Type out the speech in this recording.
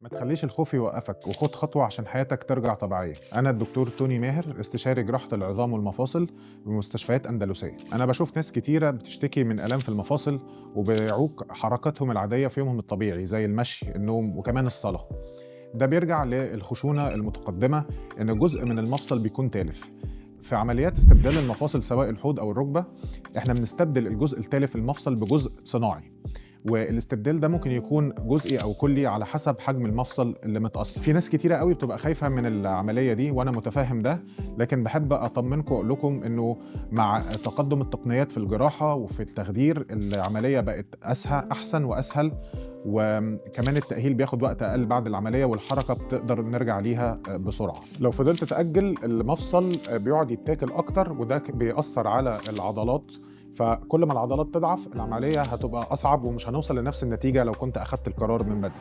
ما تخليش الخوف يوقفك وخد خطوة عشان حياتك ترجع طبيعية. أنا الدكتور توني ماهر، استشاري جراحة العظام والمفاصل بمستشفيات أندلسية. أنا بشوف ناس كتيرة بتشتكي من آلام في المفاصل وبيعوق حركاتهم العادية في يومهم الطبيعي زي المشي، النوم، وكمان الصلاة. ده بيرجع للخشونة المتقدمة، إن جزء من المفصل بيكون تالف. في عمليات استبدال المفاصل سواء الحوض أو الركبة، إحنا بنستبدل الجزء التالف في المفصل بجزء صناعي، والاستبدال ده ممكن يكون جزئي او كلي على حسب حجم المفصل اللي متأثر. في ناس كتيرة قوي بتبقى خايفة من العملية دي، وانا متفهم ده، لكن بحب اطمنكم واقول لكم انه مع تقدم التقنيات في الجراحة وفي التخدير العملية بقت اسهل، احسن واسهل، وكمان التأهيل بياخد وقت أقل بعد العملية، والحركة بتقدر نرجع ليها بسرعة. لو فضلت تأجل، المفصل بيقعد يتاكل أكتر، وده بيأثر على العضلات، فكل ما العضلات تضعف العملية هتبقى أصعب، ومش هنوصل لنفس النتيجة لو كنت أخدت القرار من بدري.